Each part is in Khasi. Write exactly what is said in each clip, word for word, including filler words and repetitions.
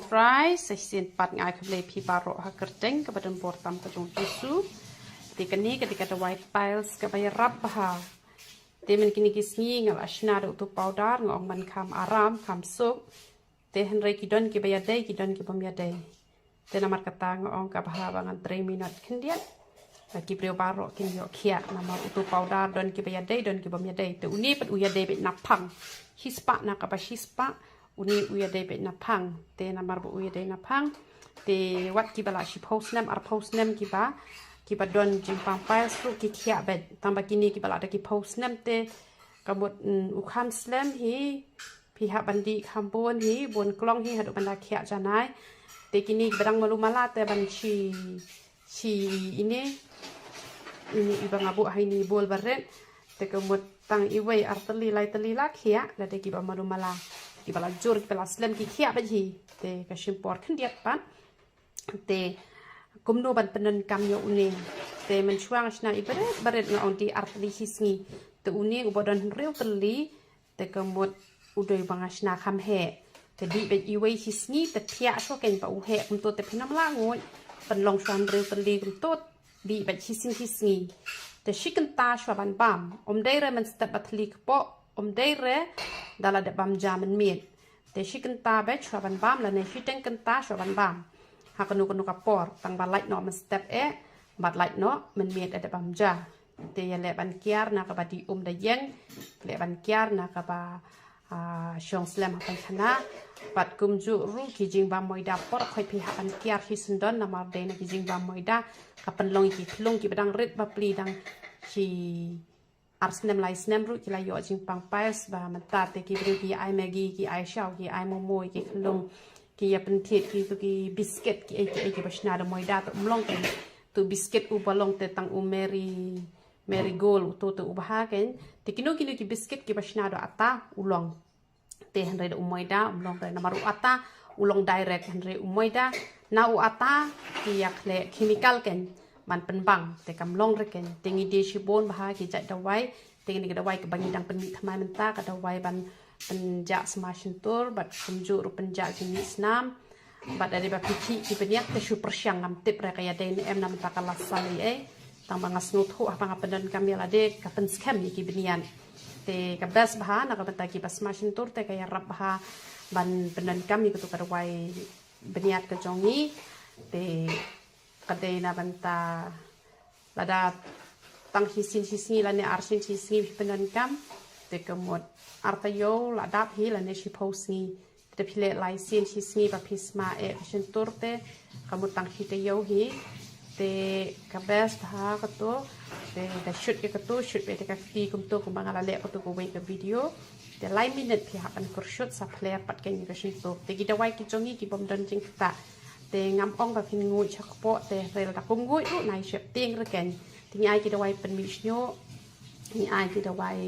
Fry, sa shisien pat nga ai khublei phi baroh ha kyrteng kaba don bor tam ka jong u Jisu. Te kane ka dei ka dawai piles kaba ïarap bha. Te man kine ki sngi nga la shna da utu u powder, nga ong ban kham aram, kham suk. Te hynrei ki don kiba ïadei, ki don ki bym ïadei. Te namar kata nga ong ka bha ba ngan trei minot khyndiat. Ba ki briew baroh kin ïoh khiah namar utu u powder don kiba ïadei, don ki bym ïadei. Te une pat u ïadei beit naphang. Shispah na kaba shispah, une u ïadei beit naphang. Te namar ba u ïadei naphang, te wat kiba la shiphew snem, arphew snem kiba, kiba don jingpang piles ruh ki khiah beit. Tang ba kine kiba la da ki phew snem te ka mut, mm, u kham slem hi, phi hap ban dih kham bun hi, bun klong hi haduh ban da khiah janai. Te kine kiba dang malu mala te ban shi, shi ine, ine iba nga buh ha ine i bowl barit. Te ka mut tang iwei, ar tylli, lai tylli la khiah, lada kiba malu mala. Kiba la jur, kiba la slem ki khiah beit hi. Te ka shim por khyndiat pat. Te kumno ban pyndonkam ïa une. Te mynshuwa nga shna i barit barit, nga ong dih ar tylli shi sngi. Te une uba don hynriew tylli, te ka mut u dei ba nga shna kham heh. Te dih beit iwei shi sngi, te thiah shuwa kein ba u heh kumto, te phin ym lah nguid. Pynlong shuwa hynriew tylli kumto, dih beit shi sngi shi sngi. Te shi kynta shuwa ban bam. Ym dei re mynstep ba thylli kpoh, ym dei re da la dep bam ja mynmiet. Te shi kynta beit shuwa ban bam lane shiteng kynta shuwa ban bam. Ha kano kano ka por, tang ba lait noh mynstep eh, bad lait noh mynmiet eh da bam ja. Te ïa leh ban kiar na kaba dih um da ïeng, leh ban kiar na kaba, ah, shong slem ha paikhana. Bad kumjuh ruh ki jingbam moida por khoit phi hap ban kiar shi syndon namar dei na ki jingbam moida ka pynlong ïa ki khlung kiba dang rit bapli, dang shi ar snem lai snem ruh ki la ïoh jingpang piles. Ba mynta te ki briew ki ai Maggi, ki ai shaw, ki ai momo ïa ki khlung, ki ïa pynthied kitu ki biscuit kiei kiei kiba shna da moida, te um long kein. Tu biscuit uba long te tang u Mary, Marigold, utu te u bha kein. Te kino kino ki biscuit kiba shna da atta u long. Te hynrei da u moida um long re namar u atta u long direct, hynrei u moida na u atta ki ïa khleh chemical kein ban pynbang, te kam long re kein. Te ngi die shibun bha ki jait dawai. Te kane ka dawai kaba ngi dang pynmih thymmai mynta, ka dawai ban pynjah sma shyntur bad kumjuh ruh pynjah jingmih snam. Bad lada ba phi khih ki bniat te shu pyrshang, ngam tip re ka ïadei ne em, namar ka la sali eh. Tang ba nga sngewthuh haba nga pyndonkam ïa lade ka pynskhem ïa ki bniat. Te ka best bha na ka bynta kiba sma shyntur te ka ïarap bha ban pyndonkam ïa katu ka dawai bniat ka jong ngi. Te ka dei na bynta lada tang shisien shi sngi lane arsien shi sngi phi pyndonkam, te ka mut ar taïew la dap hi lane shiphew sngi. Te phi leh lai sien shi sngi ba phi sma eh ka shyntur te ka mut tang shi taïew hi. Te ka best bha katu. Te da shoot ïa katu, shoot beit da ka kti kumtu kumba nga la leh katu kawei ka video. Te lai minit phi hap ban kyrshoot sa phler pat kein ïa ka shyntur. Te ki dawai ki jong ngi ki bym don jingktah. Te ngam ong ba phin nguid sha kpoh, te hynrei lada kum nguid ruh nai sheptieng re kein. Te ngi ai ki dawai pynmih shñiuh, ngi ai ki dawai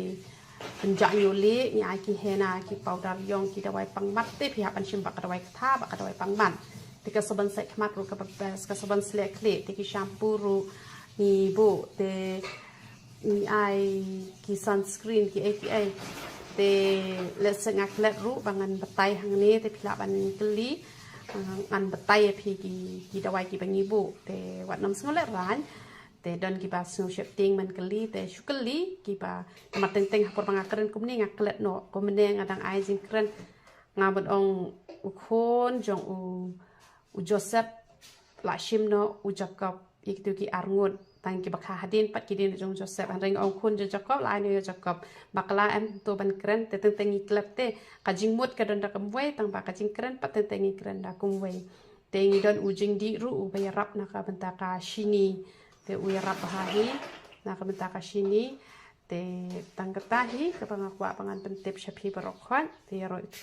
pynjah ñiuh lieh, ngi ai ki henna, ki powder ïong, ki dawai pang mat, te phi hap ban shim bad ka dawai ktha bad ka dawai pang mat. Te ka sabon sait khmat ruh kaba best, ka sabon sleh khlieh, te ki shampoo ruh ngi buh, te ngi ai ki sunscreen kiei kiei. Te lehse nga klet ruh ba ngan batai hangne, te phi lah ban kylli, ah, ngan batai ïa phi ki, ki dawai kiba ngi buh. Te wat nym sngew lehraiñ. Te don kiba sngew sheptieng ban kylli, te shu kylli kiba, namar teng teng ha por ba nga kren kumne nga klet noh. Kumne nga dang ai jingkren, nga mut ong u khun jong u, u Joseph la shim noh u Jakob ïa kitu ki arngut. Tang kiba kha hadien pat ki dei na jong u Joseph, hynrei nga ong khun jong u Jakob la ai noh ïa u Jakob. Bakla em, to ban kren, te teng teng ngi klet te ka jingmut ka don da kumwei, tang ba ka jingkren pat teng teng ngi kren da kumwei. Te ngi don u jingdih ruh uba ïarap na ka bynta ka shini. Te u ïarap bha hi na ka bynta ka shini. Te tang kata hi kaba nga kwah ba ngan pyntip sha phi baroh khoit. Te ïaroh ïa u Trai.